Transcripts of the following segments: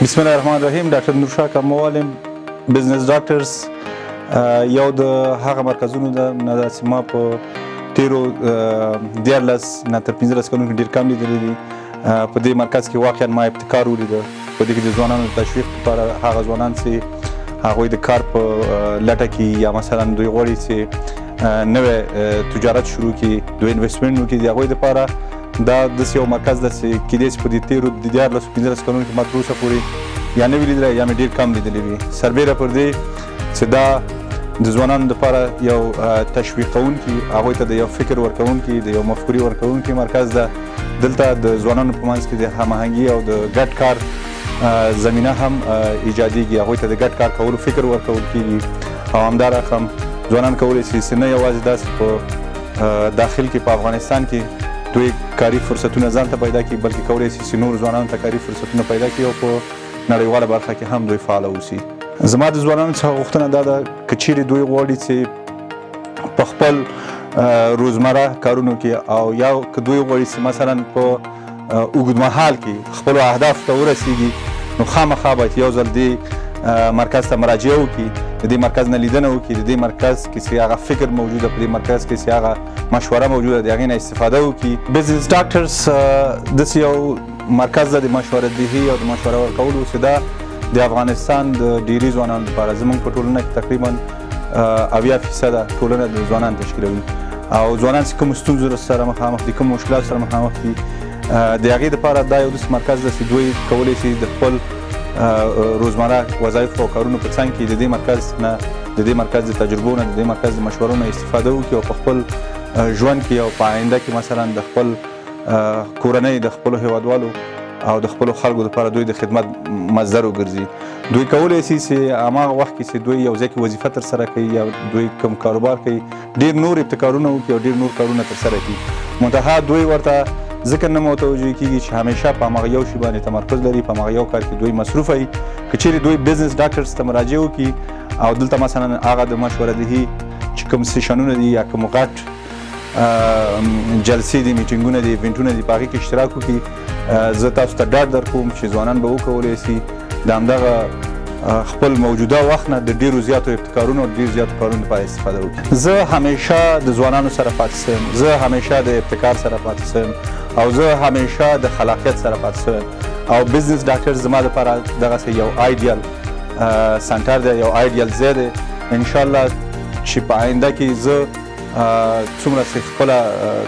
بسم الله الرحمن الرحیم. ډاکټر نور شاه کموال یم. Business Doctors یو د هغه مرکزونو ده نه ده چې ما په تیرو 13 نه تر 15 کلونو کې ډیر کم لیدلي دي. په دې مرکز کې واقعا ما ابتکار ولیده. په دې کې د ځوانانو د تشویق لپاره، هغه ځوانان چې هغوی د کار په لټه کې یا مثلا دوی غواړي چې نوی تجارت شروع کړي، دوی investment وکړي، د هغوی لپاره دا داسې یو مرکز ده چې کېدای شي په دې تېرو د 13 15 کلونو کې ما تر اوسه پورې یا نه وي لیدلی یا مې ډېر کم لیدلی وي. سربېره پر دې چې دا د ځوانانو لپاره یو تشویقونکي، هغوی ته د یو فکر ورکوونکي، د یو مفکورې ورکوونکي مرکز ده. دلته د ځوانانو په منځ کې د هماهنګي او د ګډ کار زمینه هم ایجادیږي. هغوی ته د ګډ کار کولو فکر ورکول کیږي او همدا رقم ځوانان کولی شي چې نه یوازې داسې په داخل کې، په افغانستان کې دوی کاري فرصتونه ځان ته پیدا کړي، بلکې کولی شي چې نور ځوانانو ته کاري فرصتونه پیدا کړي او په نړیواله برخه کې هم دوی فعال اوسي. زما د ځوانانو څخه غوښتنه دا ده، که چیرې دوی غواړي چې په خپل روزمره کارونو کې او یا که دوی غواړي چې مثلا په اوږدمهال کې خپلو اهدافو ته ورسیږي، نو خامخا باید یو ځل دې مرکز ته مراجعه وکړي، د دې مرکز نه لیدنه وکړي، د دې مرکز کې چې هغه فکر موجوده، په دې مرکز کې چې هغه مشوره موجوده، د هغې نه استفاده وکړي. Business Doctors داسې یو مرکز ده د مشوره دهي او د مشوره ورکولو چې دا د افغانستان د ډیری ځوانانو لپاره، زموږ په ټولنه کې تقریبا 70% ټولنه د ځوانان تشکیلوي او ځوانان چې کوم ستونزو سره مخامخ دي، کوم مشکلات سره مخامخ دي، د هغې لپاره دا یو داسې مرکز ده چې دوی کولی شي د خپل روزمره وظایفو او کارونو په څنګ کې د دې مرکز نه، د دې مرکز د تجربو نه، د دې مرکز د مشورو نه استفاده وکړي او په خپل ژوند کې او په آینده کې مثلا د خپل کورنۍ، د خپلو هیوادوالو او د خپلو خلکو لپاره دوی د خدمت مصدر وګرځي. دوی کولی شي چې هماغه وخت کې چې دوی یو ځای کې وظیفه ترسره کوي یا دوی کوم کاروبار کوي، ډیر نور ابتکارونه وکړي او ډیر نور کارونه ترسره کړي. منتها دوی ورته ځکه نه متوجه کیږي چې همیشه په هماغه یو شي باندې تمرکز لري، په هماغه یو کار کې دوی مصروف وي. که چیرې دوی Business Doctors ته مراجعه وکړي او دلته مثلا هغه د مشوره دهي چې کوم session ونه دي یا کوم غټ جلسې دي، میټینګونه دي، event ونه دي، په هغې کې اشتراک وکړي، زه تاسو ته ډاډ درکوم چې ځوانان به وکولی شي د همدغه خپل موجوده وخت نه د ډیرو زیاتو ابتکارونو او ډیر زیاتو کارونو لپاره استفاده وکړي. زه همیشه د ځوانانو سره پاتې سوم، زه همیشه د ابتکار سره پاتې سوم او زه همیشه د خلاقیت سره پاتې سوم او Business Doctors زما لپاره دغسې یو ideal center دی، یو ideal ځای دی. انشاءالله چې په آینده کې زه څومره چې خپله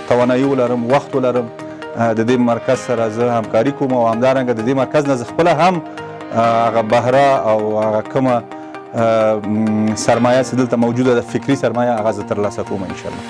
توانایي ولرم، وخت ولرم، د دې مرکز سره زه همکاري کوم او همدارنګه د دې مرکز نه زه خپله هم هغه بهره او هغه کومه سرمایه چې دلته موجوده ده، فکري سرمایه، هغه زه ترلاسه کوم انشاءالله.